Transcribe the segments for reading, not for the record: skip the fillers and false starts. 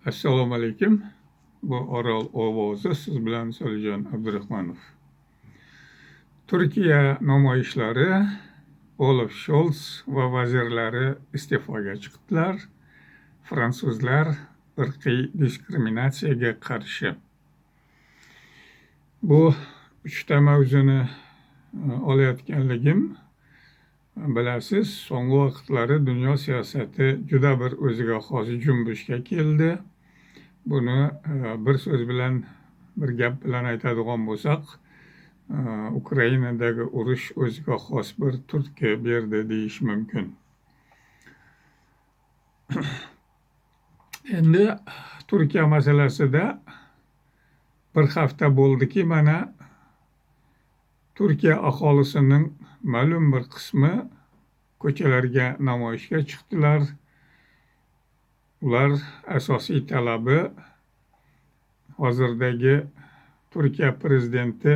Assalomu alaykum. Bu Orol ovozi, siz bilan Solijon Abdurahmonov. Turkiya namoyishlari, Olaf Sholts va vazirlari iste'foga chiqdilar. Fransuzlar irqiy diskriminatsiyaga qarshi. Bu uchta mavzuni olayotganligim, bilasiz, so'nggi vaqtlari dunyo siyosati juda bir o'ziga xos junbushga keldi. Buni bir so'z bilan, bir gap bilan aytadigan bo'lsak, Ukrainadagi urush o'ziga xos bir turtki berdi deyish mumkin. Endi Turkiya masalasida bir hafta bo'ldiki, mana Turkiya aholisining ma'lum bir qismi ko'chalarga namoyishga chiqdilar. Ular asosiy talabi hozirdagi Turkiya prezidenti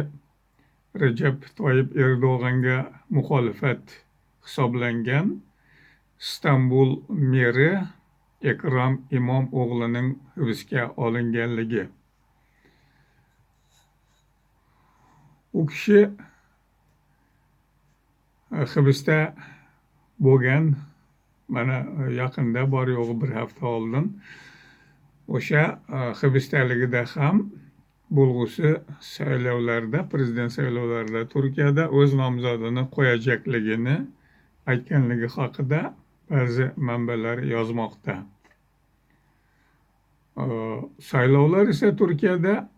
Rajab Toyib Erdo'g'anga muxolifat hisoblangan Istanbul meri Ekrom Imom o'g'lining hibsga olinganligi. U kishi hibsda bo'lgan, mana yaqinda, bor yo'g'i bir hafta oldin, o'sha hibsdaligida ham bo'lg'usi saylovlarda, prezident saylovlarida Turkiyada o'z nomzodini qo'yajakligini aytganligi haqida ba'zi manbalar yozmoqda. Saylovlar esa Turkiyada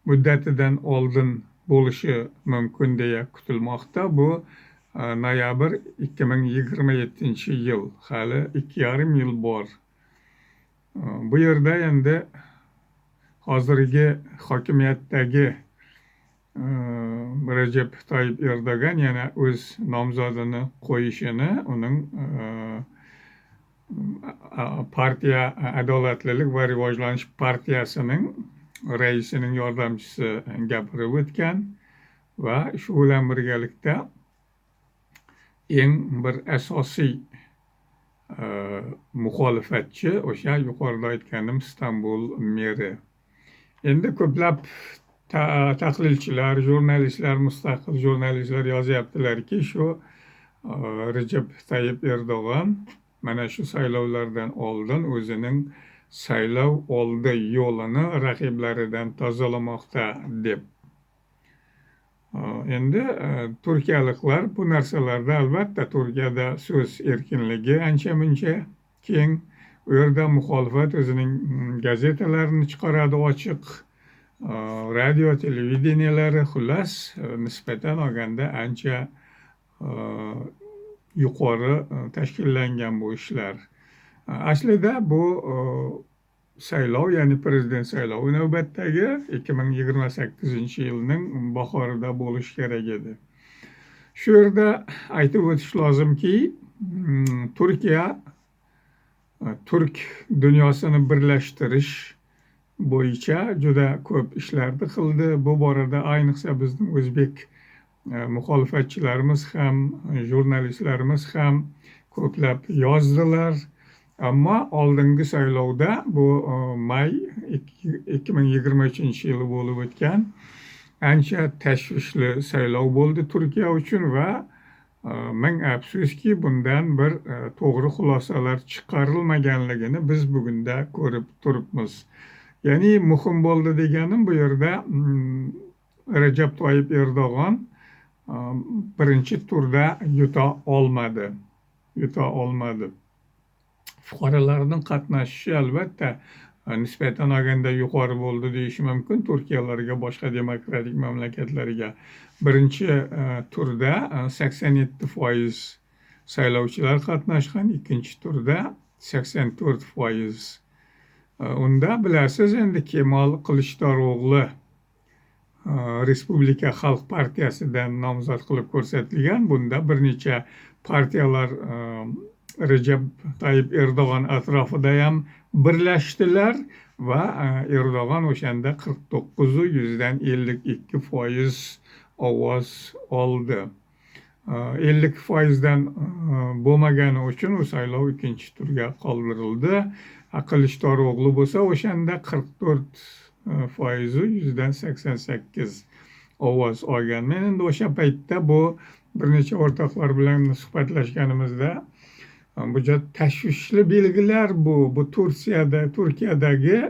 muddatidan oldin bo'lishi mumkin deya kutilmoqda. Bu noyabr 2027-yil, hali 2,5 yil bor. Bu yerda endi hozirgi hokimiyatdagi Rajab Toyib Erdo'g'an yana o'z nomzodini qo'yishini uning partiya, Adolatlilik va rivojlanish partiyasining raisining yordamchisi gapirib o'tgan va shu bilan birgalikda eng bir asosiy muxolifatchi o'sha yuqorida aytganim Istanbul meri. Endi ko'plab tahlilchilar, jurnalistlar, mustaqil jurnalistlar yozyaptilarki, shu Rajab Tayyip Erdo'g'an mana shu saylovlardan oldin o'zining saylov oldi yo'lini raqiblaridan tozalamoqda deb. Endi turkiyaliklar bu narsalarda, albatta, Turkiyada so'z erkinligi ancha muncha keng. U yerda muxolifat o'zining gazetalarini chiqaradi ochiq, radio, televideniyalari, xullas, nisbatan olganda ancha yuqori tashkillangan bu ishlar. Aslida bu saylov, ya'ni prezident saylovi navbatdagi 2028-yilning bahorida bo'lishi kerak edi. Shu yerda aytib o'tish lozimki, Turkiya turk dunyosini birlashtirish bo'yicha juda ko'p ishlarni qildi. Bu borada ayniqsa bizning o'zbek muxolifatchilarimiz ham, jurnalistlarimiz ham ko'plab yozdilar. Ammo oldingi saylovda, bu may 2023-yili bo'lib o'tgan ancha tashvishli saylov bo'ldi Turkiya uchun va ming afsuski, bundan bir to'g'ri xulosalar chiqarilmaganligini biz bugunda ko'rib turibmiz. Ya'ni muhim bo'ldi deganim, bu yerda Rajab Toyib Erdo'g'on birinchi turda yuta olmadi. Yuta olmadi. Fuqarolarning qatnashishi, albatta, nisbatan olganda yuqori bo'ldi deyish mumkin Turkiyalarga, boshqa demokratik mamlakatlarga. Birinchi turda 87% saylovchilar qatnashgan, ikkinchi turda 84%. Unda bilasiz, endi Kemol Qilichdaro'g'li Respublika xalq partiyasidan nomzod qilib ko'rsatilgan. Bunda bir necha partiyalar Rajab Tayyip Erdo'g'on atrofida ham birlashdilar va Erdo'g'on o'shanda 49,52% ovoz oldi. 50%dan bo'lmagani uchun u saylov ikkinchi turga qoldirildi. Qilichdaro'g'li bo'lsa o'shanda 44% 88% ovoz olgan. Men endi o'sha paytda bu bir necha o'rtoqlar bilan suhbatlashganimizda bu juda tashvishli belgilar bu Turkiyadagi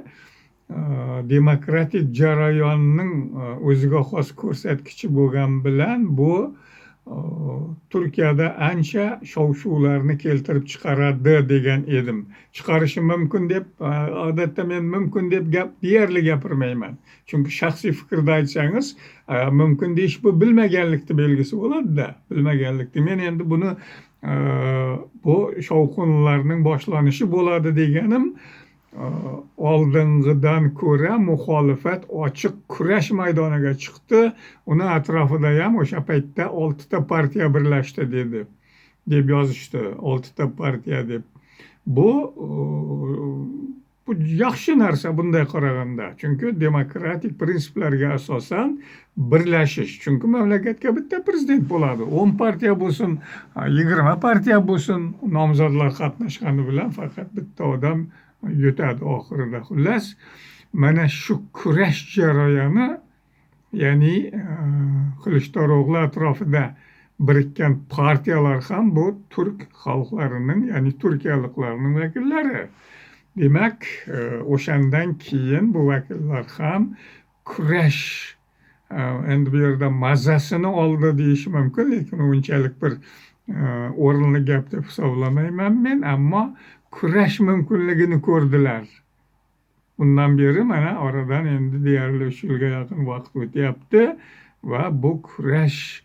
demokratik jarayonning o'ziga xos ko'rsatkichi bo'lgan bilan bu Turkiyada ancha shov-shuvlarni keltirib chiqaradi degan edim. Chiqarishi mumkin deb odatda men mumkin deb gap deyarli gapirmayman. Chunki shaxsiy fikrda aytsangiz mumkin deyish bu bilmaganlikni belgisi bo'ladi-da, bilmaganlikni. Men endi buni bu shovqinlarning boshlanishi bo'ladi deganim oldingidan ko'ra muxolifat ochiq kurash maydoniga chiqdi. Uni atrofida ham o'sha paytda 6 ta partiya birlashdi dedi, deb yozishdi. 6 ta partiya deb. Bu yaxshi narsa bunday qaraganda. Chunki demokratik prinsiplarga asosan birlashish. Chunki mamlakatga bitta prezident bo'ladi. 10 partiya bo'lsin, 20 partiya bo'lsin, nomzodlar qatnashgani bilan faqat bitta odam yutadi oxirida. Xullas, mana shu kurash jarayoni, ya'ni Qilichdaro'g'li atrofida birikkan partiyalar ham bu turk xalqlarining, ya'ni turkiyaliklarning vakillari. Demak, o'shandan keyin bu vakillar ham kurash endi bu yerda mazasini oldi deyish mumkin, lekin unchalik bir o'rinli gap deb hisoblamayman men, ammo kurash mumkinligini ko'rdilar. Undan beri mana oradan endi deyarli 3 yilga yaqin vaqt o'tyapti va bu kurash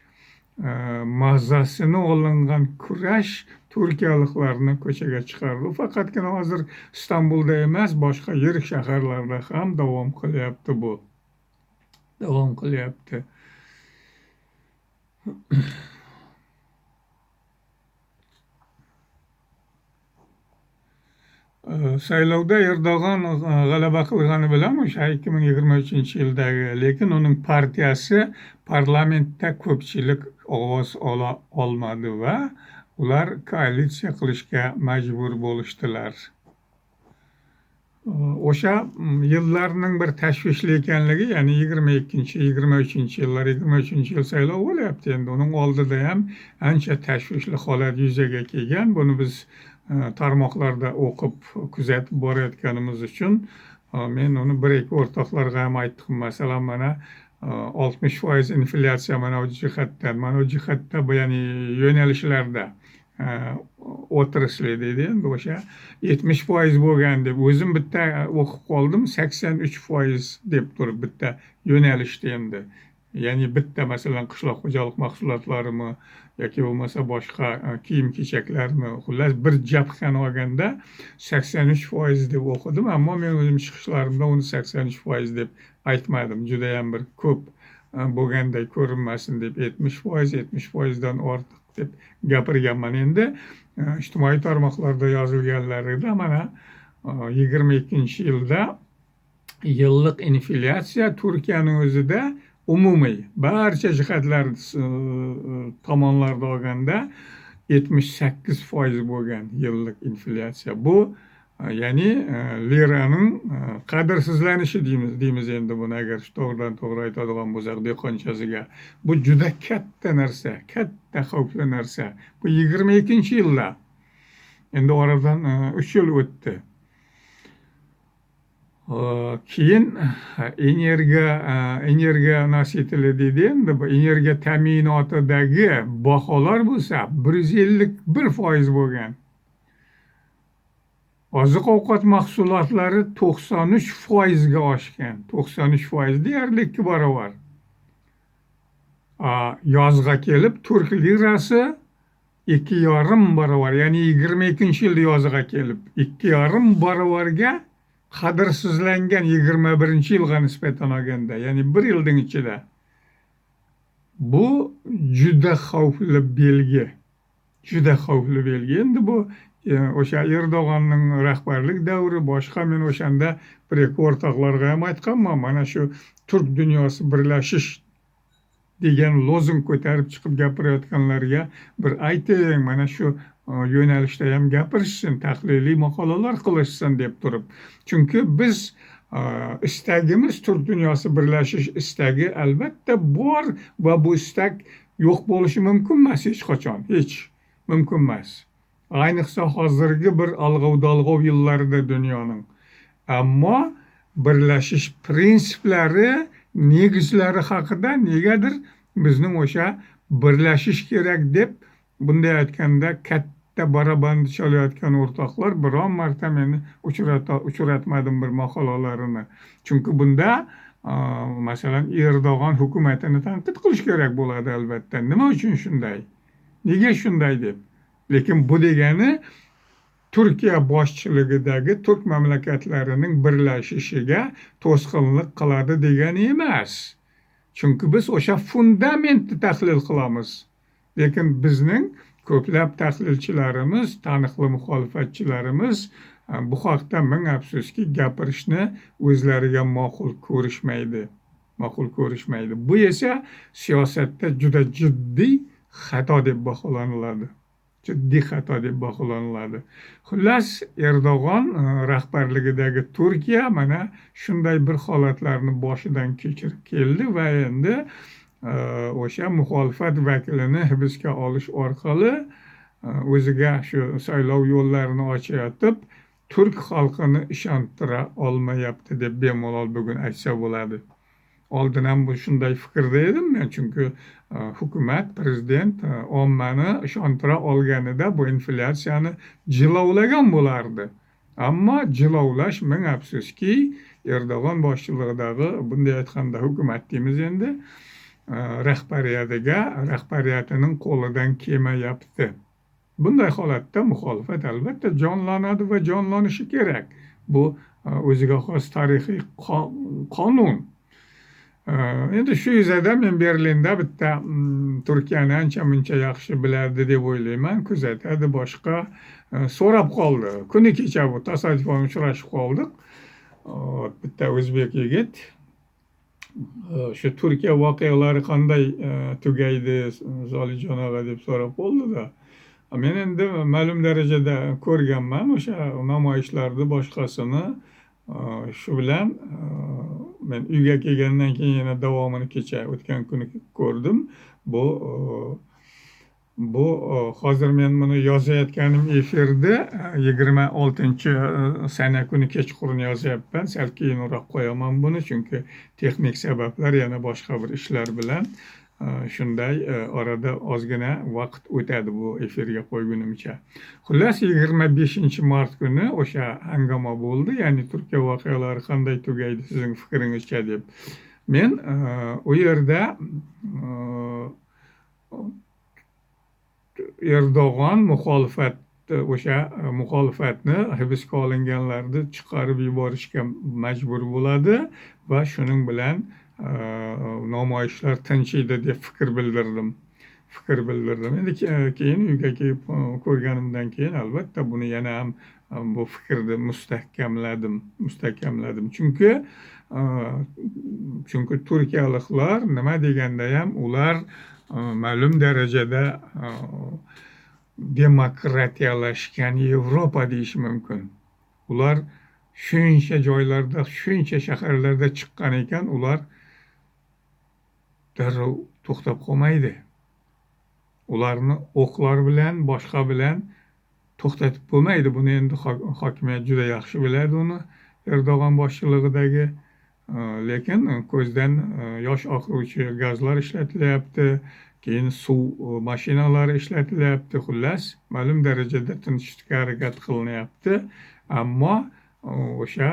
mazasini olingan kurash turkiyaliklarni ko'chaga chiqardi. Faqatgina hozir Istanbulda emas, boshqa yirik shaharlarda ham davom qilyapti bu. Davom qilyapti. Saylovda Erdo'g'on g'alaba qilgani bilan o'sha 2023-yildagi, lekin uning partiyasi parlamentda ko'pchilik ovoz ola olmadi va ular koalitsiya qilishga majbur bo'lishdilar. O'sha yillarning bir tashvishli ekanligi, ya'ni 22-, 23-yillar, 23-yil saylov bo'lyapti endi. Uning oldida ham ancha tashvishli holat yuzaga kelgan. Buni biz tarmoqlarda o'qib, kuzatib borayotganimiz uchun men uni bir ikki o'rtoqlarga ham aytdim. Masalan, mana 60% inflyatsiya mana bu jihatdan, mana bu jihatda, bu ya'ni yo'nalishlarda отрасли deydi endi o'sha 70% bo'lgan deb o'zim bitta o'qib qoldim, 83% deb turib bitta yo'nalishda endi. Ya'ni bitta masalan qishloq xo'jalik mahsulotlarimi yoki bo'lmasa boshqa kiyim-kechaklarmi, xullas bir jabhani olganda 83% deb o'qidim, ammo men o'zim chiqishlarimda uni 83% deb aytmadim. Juda ham bir ko'p bo'lganday ko'rinmasin deb 70%, 70% dan ortiq deb gapirganman. Endi ijtimoiy tarmoqlarda yozilganlarida mana 22-yilda yillik inflyatsiya Turkiyaning o'zida umumiy barcha jihatlar tomonlarda olganda 78% bo'lgan yillik inflyatsiya. Bu ya'ni liraning qadrsizlanishi deymiz endi buni agar to'g'ridan to'g'ri aytadigan bo'lsak dehqonchasiga. Bu juda katta narsa, katta xavfli narsa. Bu 22-yilda. Endi oradan 3 yil o'tdi. Keyin energiya nositili deydi endi bu energiya ta'minotidagi baholar bo'lsa 151% bo'lgan. Oziq-ovqat mahsulotlari 93% ga oshgan. 93% deyarli 2 barobar. Yozga kelib turk lirasi 2,5 barobar, ya'ni 22-yilda yozga kelib 2,5 barobarga qadrsizlangan 21-yilga nisbatan olganda, ya'ni bir yilning ichida. Bu juda xavfli belgi. Juda xavfli belgi. Endi bu o'sha Erdo'g'onning rahbarlik davri, boshqa men o'shanda bir ikki o'rtoqlarga ham aytganman, mana shu turk dunyosi birlashish degan lozung ko'tarib chiqib gapirayotganlarga bir ayting, mana shu yo'nalishda ham gapirishsin, tahliliy maqolalar qilishsin deb turib. Chunki biz istagimiz, turk dunyosi birlashish istagi albatta bor va bu istak yo'q bo'lishi mumkin emas hech qachon, hech mumkin emas. Ayniqsa hozirgi bir alg'ov-dalg'ov yillarida dunyoning. Ammo birlashish prinsiplari, negizlari haqida negadir bizning o'sha birlashish kerak deb bunday aytganda katta barabanni chalayotgan o'rtoqlar biron marta meni uchratmadim bir maqolalarini. Chunki bunda masalan Erdo'g'on hukumatini tanqid qilish kerak bo'ladi albatta. Nima uchun shunday? Nega shunday deb. Lekin bu degani Turkiya boshchiligidagi turk mamlakatlarining birlashishiga to'sqinlik qiladi degani emas. Chunki biz o'sha fundamentni tahlil qilamiz. Lekin bizning ko'plab tahlilchilarimiz, taniqli muxolifatchilarimiz bu haqda ming afsuski gapirishni o'zlariga ma'qul ko'rishmaydi. Ma'qul ko'rishmaydi. Bu esa siyosatda juda jiddiy xato deb baholaniladi. Jiddiy xato deb baholaniladi. Xullas, Erdo'g'on rahbarligidagi Turkiya mana shunday bir holatlarni boshidan kechirib keldi va endi o'sha muxolifat vakilini hibsga olish orqali o'ziga shu saylov yo'llarini ochayotib, turk xalqini ishontira olmayapti deb bemalol bugun aytsa bo'ladi. Oldin ham bu shunday fikrda edim men, chunki hukumat, prezident ommani ishontira olganida bu inflyatsiyani jilovlagan bo'lardi. Ammo jilovlash ming afsuski Erdo'g'on boshchiligidagi bunday aytganda hukumat deymiz endi, rahbariyatining qo'lidan kelmayapti. Bunday holatda muxolifat albatta jonlanadi va jonlanishi kerak. Bu o'ziga xos tarixiy qonun. Endi shu yuzada men Berlinda bitta Turkiyani ancha muncha yaxshi biladi deb o'ylayman, kuzatadi, boshqa so'rab qoldi. Kuni kecha bu tasodifan uchrashib qoldik. Bitta o'zbek yigit shu Turkiya voqealari qanday tugaydi Zolijon og'a deb so'rab qoldida. Men endi ma'lum darajada ko'rganman o'sha namoyishlarni, boshqasini. Shu bilan men uyga kelgandan keyin yana davomini kecha o'tgan kuni ko'rdim. Bu hozir men buni yozayotganim efirda 26 sana kuni kechqurun yozyapman. Sal keyinroq qo'yaman buni, chunki texnik sabablar yana boshqa bir ishlar bilan shunday orada ozgina vaqt o'tadi bu efirga qo'ygunimcha. Xullas, 25 mart kuni o'sha hangoma bo'ldi, ya'ni Turkiya voqealari qanday tugaydi sizning fikringizcha deb. Men u yerda Erdo'g'on muxolifat o'sha muxolifatni hibsga olinganlarni chiqarib yuborishga majbur bo'ladi va shuning bilan namoyishlar tinchiydi deb fikr bildirdim. Fikr bildirdim. Endi keyin uyga kelib ko'rganimdan keyin albatta buni yana ham bu fikrni mustahkamladim, mustahkamladim. Chunki turkiyaliklar nima deganda ham ular ma'lum darajada demokratiyalashgan Yevropa deyish mumkin. Ular shuncha joylarda, shuncha shaharlarda chiqqan ekan, ular darrov to'xtab qolmaydi. Ularni o'qlar bilan, boshqa bilan to'xtatib bo'lmaydi. Buni endi hokimiyat juda yaxshi biladi uni, Erdo'g'on boshchiligidagi. Lekin ko'zdan yosh oqiruvchi gazlar ishlatilyapti, keyin suv mashinalari ishlatilyapti. Xullas, ma'lum darajada tinchitishga harakat qilinyapti. Ammo o'sha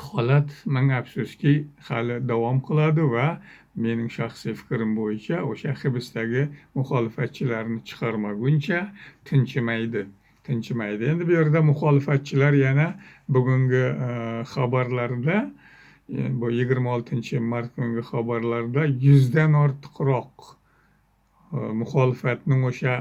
holat ming afsuski hali davom qiladi va mening shaxsiy fikrim bo'yicha o'sha hibsdagi muxolifatchilarni chiqarmaguncha tinchimaydi. Tinchimaydi. Endi bu yerda muxolifatchilar yana bugungi xabarlarda, bu 26 mart kungi xabarlarda 100 dan ortiqroq muxolifatning o'sha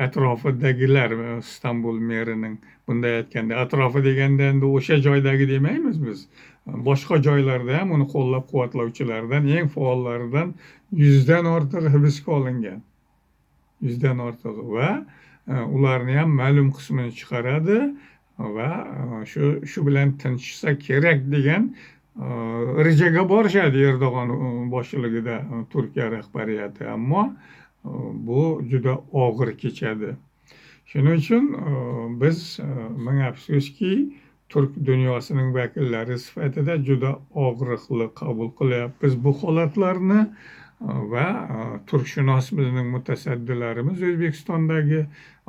atrofidagilar, Istanbul merining, bunday aytganda atrofi deganda endi o'sha joydagi demaymiz biz. Boshqa joylarda ham uni qo'llab-quvvatlovchilardan, eng faollaridan 100 dan ortig'i hibsga olingan. 100dan ortig'i va ularni ham ma'lum qismini chiqaradi va shu bilan tinchishsa kerak degan rejaga borishadi Erdo'g'on boshchiligida Turkiya rahbariyati. Ammo bu juda og'ir kechadi. Shuning uchun biz, ming afsuski, turk dunyosining vakillari sifatida juda og'riqli qabul qilyapmiz bu holatlarni va turkshunos bizning mutasaddilarimiz O'zbekistondagi,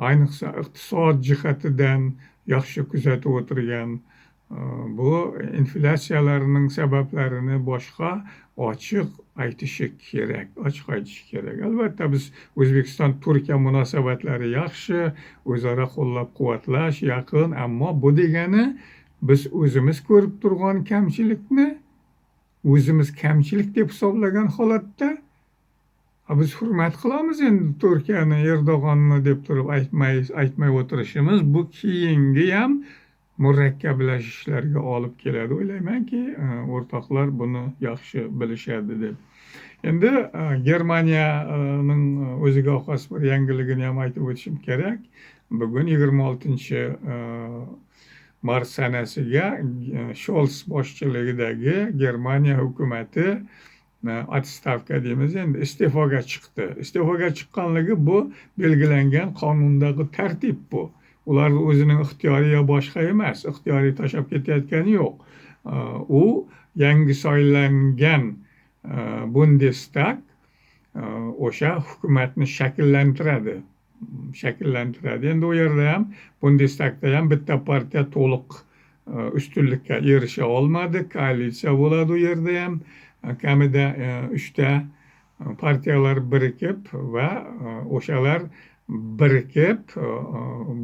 ayniqsa iqtisod jihatidan yaxshi kuzatib o'tirgan, bu inflyatsiyalarning sabablarini boshqa ochiq aytishi kerak, ochiq aytishi kerak. Albatta, biz O'zbekiston Turkiya munosabatlari yaxshi, o'zaro qo'llab quvvatlash yaqin, ammo bu degani biz o'zimiz ko'rib turgan kamchilikni o'zimiz kamchilik deb hisoblagan holatda biz hurmat qilamiz endi Turkiyani, Erdo'g'onni deb turib aytmay o'tirishimiz bu keyingi ham murakkablashishlariga olib keladi. O'ylaymanki, o'rtoqlar buni yaxshi bilishadi deb. Endi Germaniyaning o'ziga xos bir yangiligini ham aytib o'tishim kerak. Bugun 26-mart sanasiga Shols boshchiligidagi Germaniya hukumati отставка deymiz endi, iste'foga chiqdi. Iste'foga chiqqanligi bu belgilangan qonundagi tartib bu. Ular o'zining ixtiyoriy yo boshqa emas, ixtiyoriy tashlab ketayotgani yo'q. U yangi saylangan Bundestag o'sha hukumatni shakllantiradi. Shakllantiradi. Endi u yerda ham, Bundestagda ham bitta partiya to'liq ustunlikka erisha olmadi. Koalitsiya bo'ladi u yerda ham. Kamida 3ta partiyalar birikib va o'shalar birikib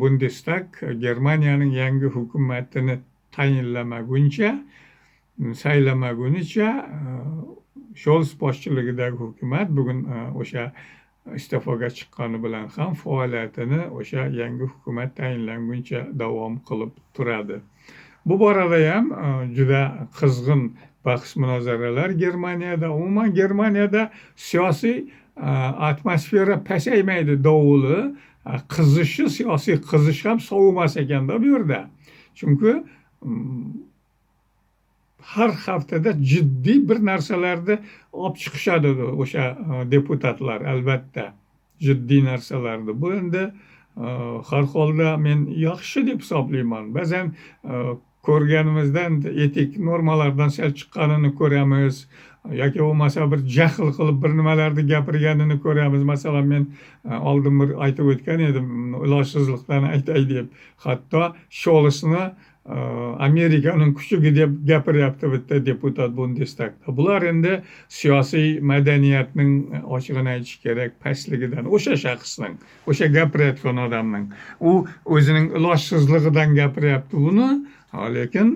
Bundestag Germaniyaning yangi hukumatini tayinlamaguncha, saylamagunicha Shols boshchiligidagi hukumat bugun o'sha iste'foga chiqqani bilan ham faoliyatini o'sha yangi hukumat tayinlanguncha davom qilib turadi. Bu borada ham juda qizg'in bahs munozaralar Germaniyada. Umuman Germaniyada siyosiy atmosfera pasaymaydi, dovuli, qizishi, siyosiy qizish ham sovimas ekanda bu yerda. Chunki har haftada jiddiy bir narsalarni olib chiqishadi o'sha deputatlar, albatta jiddiy narsalarni. Bu endi har holda men yaxshi deb hisoblayman. Ba'zan ko'rganimizdan etik normalardan sal chiqqanini ko'ramiz yoki bo'lmasa bir jahl qilib bir nimalarni gapirganini ko'ramiz. Masalan, men oldin bir aytib o'tgan edim, ilojsizlikdan aytay deb. Hatto Sholsni Amerikaning kuchugi deb gapiryapti bitta deputat Bundestagda. Bular endi siyosiy madaniyatning, ochig'ini aytish kerak, pastligidan, o'sha shaxsning, o'sha gapirayotgan odamning, u o'zining ilojsizligidan gapiryapti buni, lekin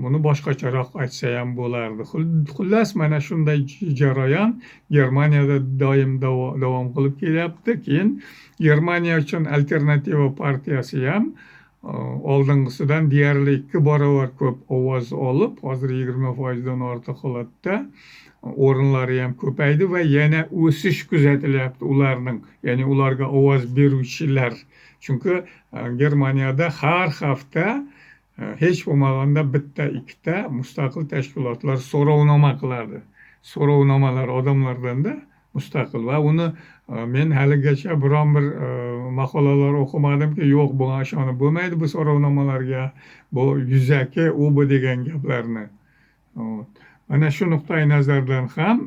buni boshqacharoq aytsa ham bo'lardi. Xullas, mana shunday jarayon Germaniyada doim davom qilib kelyapti. Keyin Germaniya uchun Alternativa partiyasi ham oldingisidan deyarli 2 barobar ko'p ovoz olib, hozir 20%dan ortiq holatda o'rinlari ham ko'paydi va yana o'sish kuzatilyapti ularning, ya'ni ularga ovoz beruvchilar. Chunki Germaniyada har hafta hech bo'lmaganda bitta ikkita mustaqil tashkilotlar so'rovnoma qiladi. So'rovnomalar odamlardanda mustaqil va uni men haligacha biron bir maqolalar o'qimadimki, yo'q, bunga ishonib bo'lmaydi, bu so'rovnomalarga, bu yuzaki u bu degan gaplarni. Mana shu nuqtai nazardan ham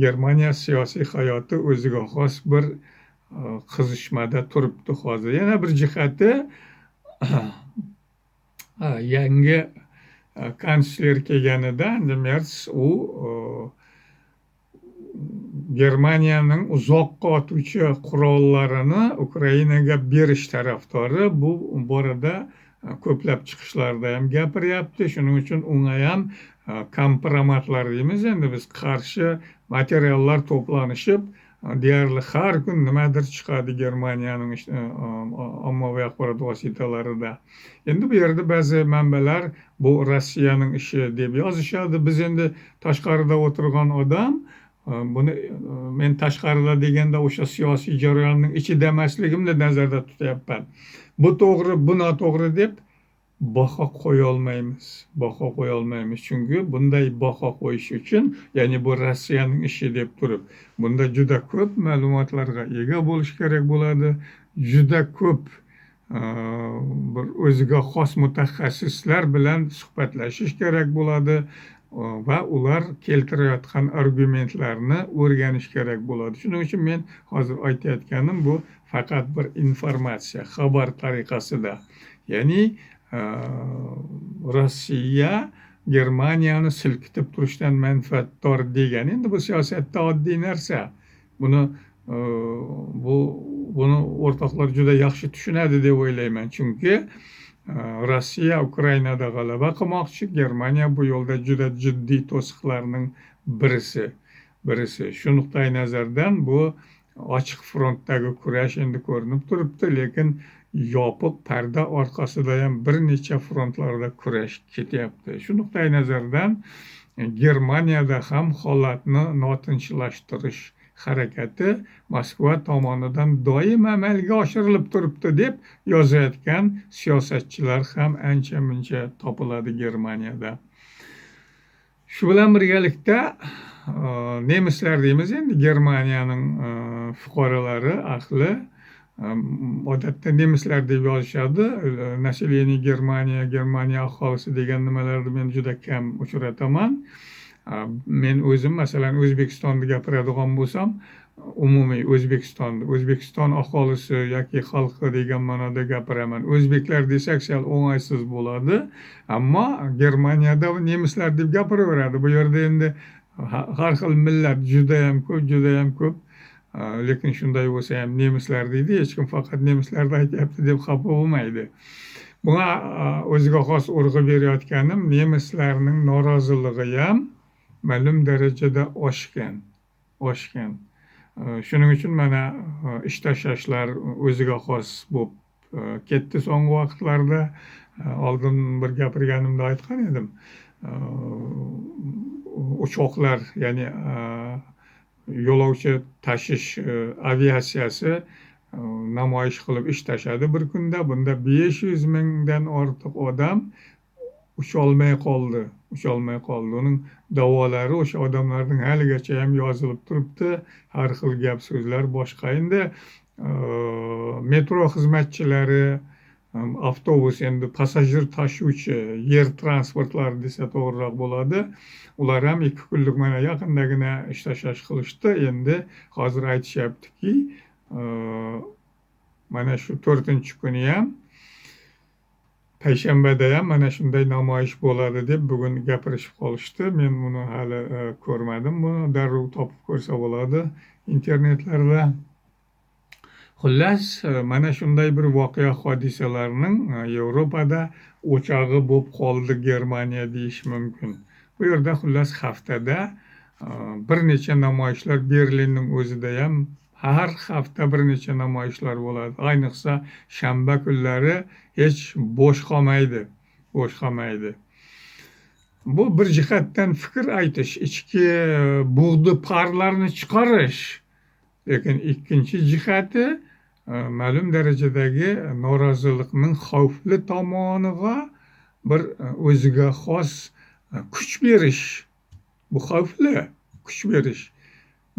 Germaniya siyosiy hayoti o'ziga xos bir qizishmada turibdi hozir. Yana bir jihati, yangi kansler kelganida Merz, u Germaniyaning uzoqqa otuvchi qurollarini Ukrainaga berish tarafdori. Bu borada ko'plab chiqishlarda ham gapiryapti. Shuning uchun unga ham kompromatlar deymiz endi biz, qarshi materiallar to'planishib, deyarli har kun nimadir chiqadi Germaniyaning ommaviy axborot vositalarida. Endi bu yerda ba'zi manbalar bu Rossiyaning ishi deb yozishadi. Biz endi tashqarida o'tirgan odam Buni men tashqarida deganda o'sha siyosiy jarayonning ichida emasligimni nazarda tutyapman. Bu to'g'ri, bu noto'g'ri deb baho qo'yolmaymiz, baho qo'yolmaymiz. Chunki bunday baho qo'yish uchun, ya'ni bu Rossiyaning ishi deb turib, bunda juda ko'p ma'lumotlarga ega bo'lish kerak bo'ladi, juda ko'p bir o'ziga xos mutaxassislar bilan suhbatlashish kerak bo'ladi va ular keltirayotgan argumentlarni o'rganish kerak bo'ladi. Shuning uchun men hozir aytayotganim bu faqat bir informatsiya, xabar tariqasida. Ya'ni Rossiya Germaniyani silkitib turishdan manfaatdor degan. Endi bu siyosatda oddiy narsa. Buni buni o'rtoqlar juda yaxshi tushunadi deb o'ylayman. Chunki Rossiya Ukrainada g'alaba qilmoqchi, Germaniya bu yo'lda juda jiddiy to'siqlarning birisi. Shu nuqtai nazardan bu ochiq frontdagi kurash endi ko'rinib turibdi, lekin yopiq parda orqasida ham bir necha frontlarda kurash ketyapti. Shu nuqtai nazardan Germaniyada ham holatni notinchlashtirish harakati Moskva tomonidan doim amalga oshirilib turibdi deb yozayotgan siyosatchilar ham ancha-muncha topiladi Germaniyada. Shu bilan birgalikda nemislar deymiz endi, Germaniyaning fuqarolari, ahli odatda nemislar deb yozishadi. Naselение Germaniya, Germaniya aholisi degan nimalarni men juda kam uchrataman. Men o'zim masalan O'zbekistonni gapiradigan bo'lsam, umumiy O'zbekiston aholisi yoki xalqi degan ma'noda gapiraman. O'zbeklar desak sal o'ng'aysiz bo'ladi, ammo Germaniyada nemislar deb gapiraveradi. Bu yerda endi har xil millat juda ham ko'p, juda ham ko'p. Lekin shunday bo'lsa ham nemislar deydi, hech kim faqat nemislarni aytyapti deb xafa bo'lmaydi. Bunga o'ziga xos urg'u berayotganim, nemislarning noroziligi ham ma'lum darajada oshgan. Shuning uchun mana ish tashlashlar o'ziga xos bo'lib ketdi so'nggi vaqtlarda. Oldin bir gapirganimda aytgan edim. Uchoqlar, ya'ni yo'lovchi tashish aviatsiyasi namoyish qilib ish tashladi bir kunda. Bunda 500 mingdan ortiq odam ucholmay qoldi. Uning davolari o'sha odamlarning haligacha ham yozilib turibdi. Har xil gap so'zlar boshqa. Endi metro xizmatchilari, avtobus, endi passajir tashuvchi yer transportlari desa to'g'riroq bo'ladi. Ular ham 2 kunlik mana yaqindagina ish tashlash qilishdi. Endi hozir aytishyaptiki, mana shu 4-kuni ham, payshanbada ham mana shunday namoyish bo'ladi deb bugun gapirishib qolishdi. Men buni hali ko'rmadim. Buni darrov topib ko'rsa bo'ladi internetlarda. Xullas, mana shunday bir voqea hodisalarning Yevropada o'chog'i bo'lib qoldi Germaniya deyish mumkin. Bu yerda xullas haftada bir necha namoyishlar, Berlinning o'zida ham har hafta bir necha namoyishlar bo'ladi. Ayniqsa shanba kunlari hech bo'sh qolmaydi, Bu bir jihatdan fikr aytish, ichki bug'di parlarni chiqarish, lekin ikkinchi jihati ma'lum darajadagi norozilikning xavfli tomoniga bir o'ziga xos kuch berish. Bu xavfli kuch berish.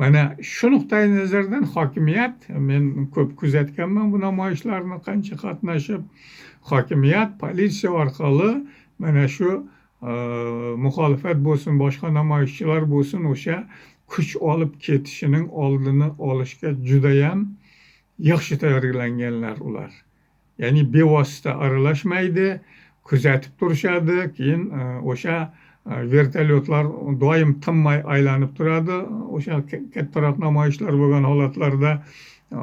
Mana shu nuqtai nazardan hokimiyat, men ko'p kuzatganman bu namoyishlarni qancha qatnashib, hokimiyat politsiya orqali mana shu muxolifat bo'lsin, boshqa namoyishchilar bo'lsin, o'sha kuch olib ketishining oldini olishga judayam yaxshi tayyorlanganlar ular. Ya'ni bevosita aralashmaydi, kuzatib turishadi, keyin o'sha vertolyotlar doim tinmay aylanib turadi. O'sha kattaroq namoyishlar bo'lgan holatlarda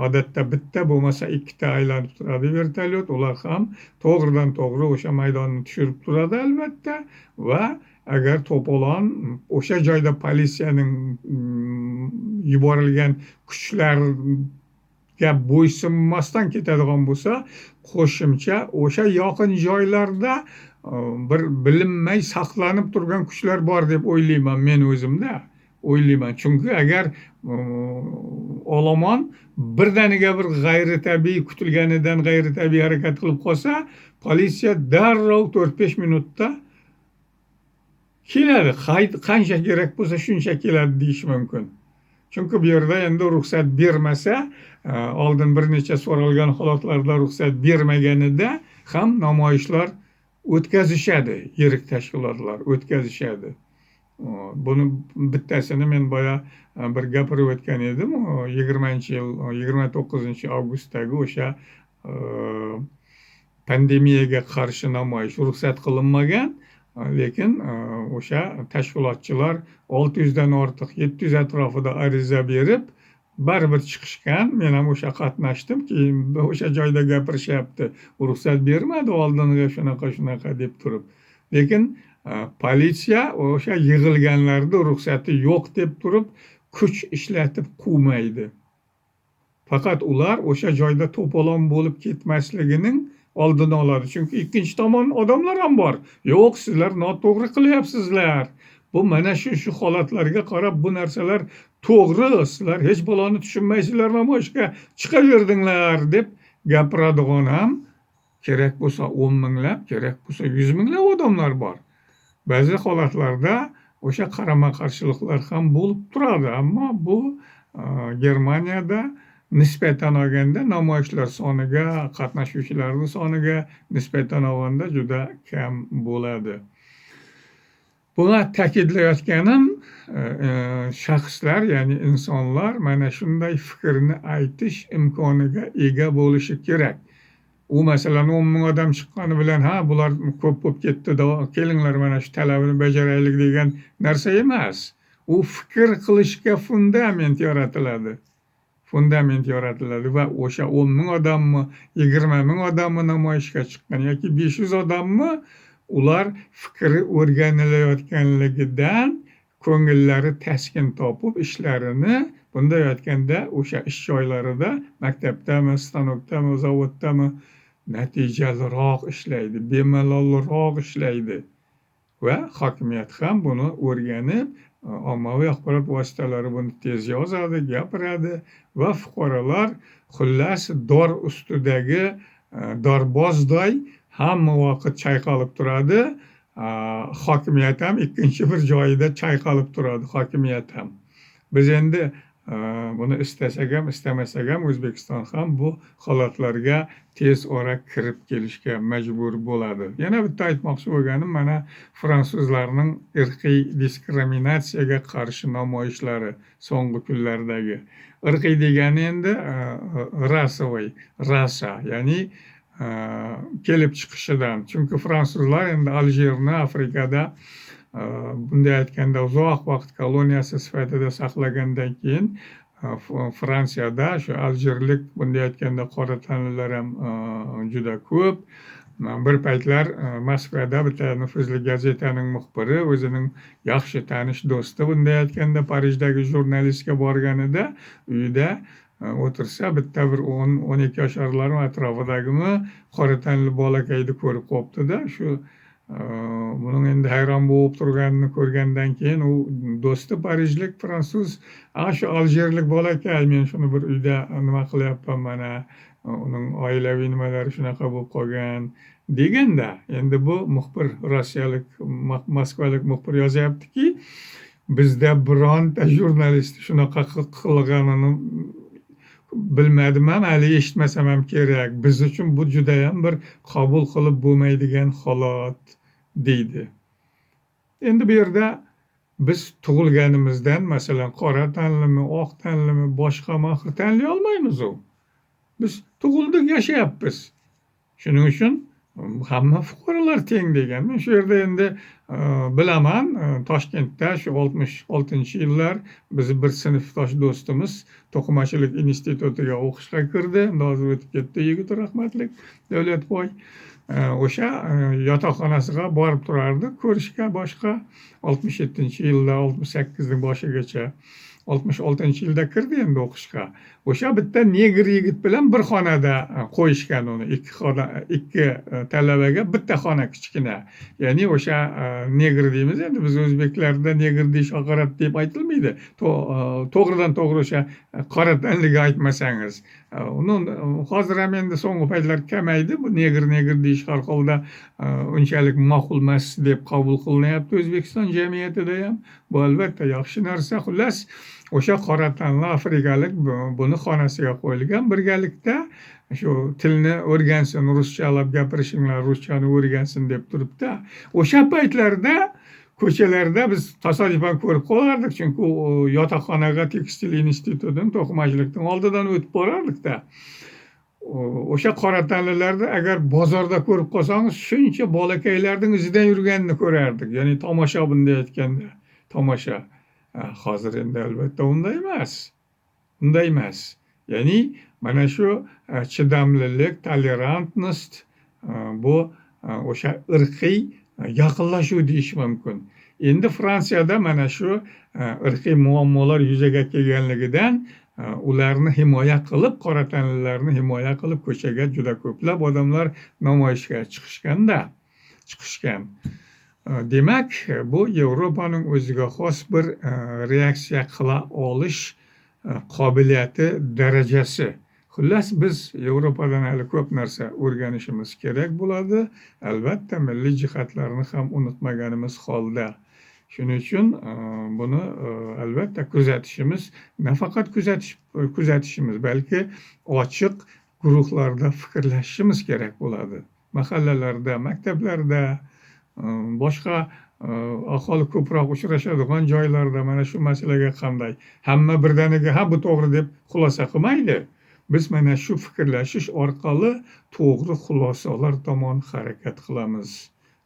odatda bitta bo'lmasa ikkita aylanib turadi vertolyot. Ular ham to'g'ridan to'g'ri o'sha maydonni tushirib turadi albatta, va agar to'polon o'sha joyda politsiyaning yuborilgan kuchlarga bo'ysunmasdan ketadigan bo'lsa, qo'shimcha o'sha yaqin joylarda bir bilinmay saqlanib turgan kuchlar bor deb o'ylayman men o'zimda. o'ylayman. Chunki agar olomon birdaniga bir g'ayritabiiy, kutilganidan g'ayritabiiy harakat qilib qolsa, politsiya darrov 4-5 minutda keladi. Qancha kerak bo'lsa shuncha keladi deyish mumkin. Chunki bu yerda endi ruxsat bermasa, oldin bir necha so'ralgan holatlarda ruxsat bermaganida ham namoyishlar o'tkazishadi, yirik tashkilotlar o'tkazishadi. Buni bittasini men boya bir gapirib o'tgan edim. 20-yil 29-avgustdagi o'sha pandemiyaga qarshi namoyish ruxsat qilinmagan, lekin o'sha tashkilotchilar 600 dan ortiq, 700 atrofida ariza berib, baribir chiqishgan. Men ham o'sha qatnashdim. Keyin o'sha joyda gapirishyapti. Ruxsat bermadi oldinga shunaqa shunaqa deb turib. Lekin politsiya o'sha yig'ilganlarni ruxsati yo'q deb turib kuch ishlatib quvmaydi. Faqat ular o'sha joyda to'polon bo'lib ketmasligining oldini oladi. Chunki ikkinchi tomon odamlar ham bor. Yo'q, sizlar noto'g'ri qilyapsizlar. Bu mana shu holatlarga qarab bu narsalar to'g'ri, sizlar hech baloni tushunmaysizlar, namoyishga chiqaverdinglar deb gapiradigan ham kerak bo'lsa 10 minglab, kerak bo'lsa 100 minglab odamlar bor. Ba'zi holatlarda o'sha qarama-qarshiliklar ham bo'lib turadi, ammo bu Germaniyada nisbatan olganda namoyishlar soniga, qatnashuvchilarning soniga nisbatan olganda juda kam bo'ladi. Buna ta'kidlayotganim, shaxslar, ya'ni insonlar mana shunday fikrni aytish imkoniga ega bo'lishi kerak. U masalan 10 ming odam chiqqani bilan, ha, bular ko'p bo'lib ketdi, kelinglar mana shu talabini bajaraylik degan narsa emas. U fikr qilishga fundament yaratiladi. Fundament yaratiladi va o'sha 10 ming odammi, 20 ming odammi namoyishga chiqqan yoki 500 odammi, ular fikri o'rganilayotganligidan ko'ngillari taskin topib, ishlarini bunday aytganda o'sha ish joylarida, maktabdami, stanokdami, zavoddami natijaliroq ishlaydi, bemalolroq ishlaydi. Va hokimiyat ham buni o'rganib, ommaviy axborot vositalari buni tez yozadi, gapiradi va fuqarolar xullas dor ustidagi dorbozday hamma vaqt chayqalib turadi. Hokimiyat ham ikkinchi bir joyida chayqalib turadi, hokimiyat ham. Biz endi buni istasak ham, istamasak ham O'zbekiston ham bu holatlarga tez ora kirib kelishga majbur bo'ladi. Yana bitta aytmoqchi bo'lganim, mana fransuzlarning irqiy diskriminatsiyaga qarshi namoyishlari so'nggi kunlardagi. Irqiy degani endi rasoviy, rasa, ya'ni kelib chiqishidan. Chunki fransuzlar endi Aljirni Afrikada bunday aytganda uzoq vaqt koloniyasi sifatida saqlagandan keyin Fransiyada shu aljirlik bunday aytganda qora tanlilar ham juda ko'p. Bir paytlar Moskvada bitta nufuzli gazetaning muxbiri o'zining yaxshi tanish do'sti bunday aytganda Parijdagi jurnalistga borganida uyida o'tirsa bitta bir 10-12 yosharlarmi atrofidagimi qora tanli bolakayni ko'rib qolibdi-da, shu buning endi hayron bo'lib turganini ko'rgandan keyin u do'sti parijlik fransuz, a shu aljirlik bolakay, men shuni bir uyda nima qilyapman, mana uning oilaviy nimalari shunaqa bo'lib qolgan deganda, endi bu muxbir rossiyalik moskvalik muxbir yozyaptiki, bizda bironta jurnalist shunaqa qilganini bilmadim ham, hali eshitmasam ham kerak. Biz uchun bu judayam bir qabul qilib bo'lmaydigan holat deydi. Endi bu yerda biz tug'ilganimizdan masalan qora tanlimi, oq tanlimi, boshqami axir tanlay olmaymiz u. Biz tug'ildik, yashayapmiz. Shuning uchun hamma fuqarolar teng degan. Men shu yerda endi bilaman, Toshkentda shu 66-yillar bizni bir sinfdosh do'stimiz to'qimachilik institutiga o'qishga kirdi. Endi hozir o'tib ketdi yigit, rahmatlik Davlatboy. O'sha yotoqxonasiga borib turardi ko'rishga boshqa 67-yilda 68ning boshigacha. 66-yilda kirdi endi o'qishga. O'sha bitta negr yigit bilan bir xonada qo'yishgan uni. Ikki xona, ikki talabaga bitta xona kichkina. Ya'ni o'sha negr deymiz endi, biz o'zbeklarda negr deyish haqorat deb aytilmaydi. To'g'ridan to'g'ri o'sha qora tanliga aytmasangiz. Uni hozir ham endi so'nggi paytlar kamaydi. Bu negr negr deyish har holda unchalik ma'qul emas deb qabul qilinyapti O'zbekiston jamiyatida ham. Bu albatta yaxshi narsa. Xullas, o'sha qora tanli afrikalik buni xonasiga qo'yilgan birgalikda, shu tilni o'rgansin, ruschalab gapirishinglar, ruschani o'rgansin deb turibdi. O'sha paytlarda ko'chalarda biz tasodifan ko'rib qolardik, chunki u yotoqxonaga tekstil institutini, to'qimachilikning oldidan o'tib borardikda. O'sha qora tanlilarni agar bozorda ko'rib qolsangiz, shuncha bolakaylarning izidan yurganini ko'rardik. Ya'ni tomosha, bunday aytganda tomosha. Hozir endi albatta unday emas. Unday emas. Ya'ni mana shu chidamlilik, толерантность, bu o'sha irqiy yaqinlashuv deyish mumkin. Endi Fransiyada mana shu irqiy muammolar yuzaga kelganligidan ularni himoya qilib, qora tanlilarni himoya qilib ko'chaga juda ko'plab odamlar namoyishga chiqishganda, chiqishgan. Demak, bu Yevropaning o'ziga xos bir reaksiya qila olish qobiliyati darajasi. Xullas, biz Yevropadan hali ko'p narsa o'rganishimiz kerak bo'ladi. Albatta, milliy jihatlarni ham unutmaganimiz holda. Shuning uchun buni albatta kuzatishimiz, nafaqat kuzatishimiz, balki ochiq guruhlarda fikrlashishimiz kerak bo'ladi. Mahallalarda, maktablarda, boshqa aholi ko'proq uchrashadigan joylarda mana shu masalaga qanday, hamma birdaniga ha bu to'g'ri deb xulosa qilmaydi. Biz mana shu fikrlashish orqali to'g'ri xulosalar tomon harakat qilamiz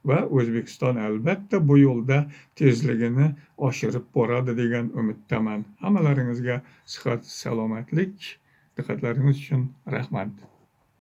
va O'zbekiston albatta bu yo'lda tezligini oshirib boradi degan umiddaman. Hammalaringizga sihat, salomatlik, diqqatlaringiz uchun rahmat.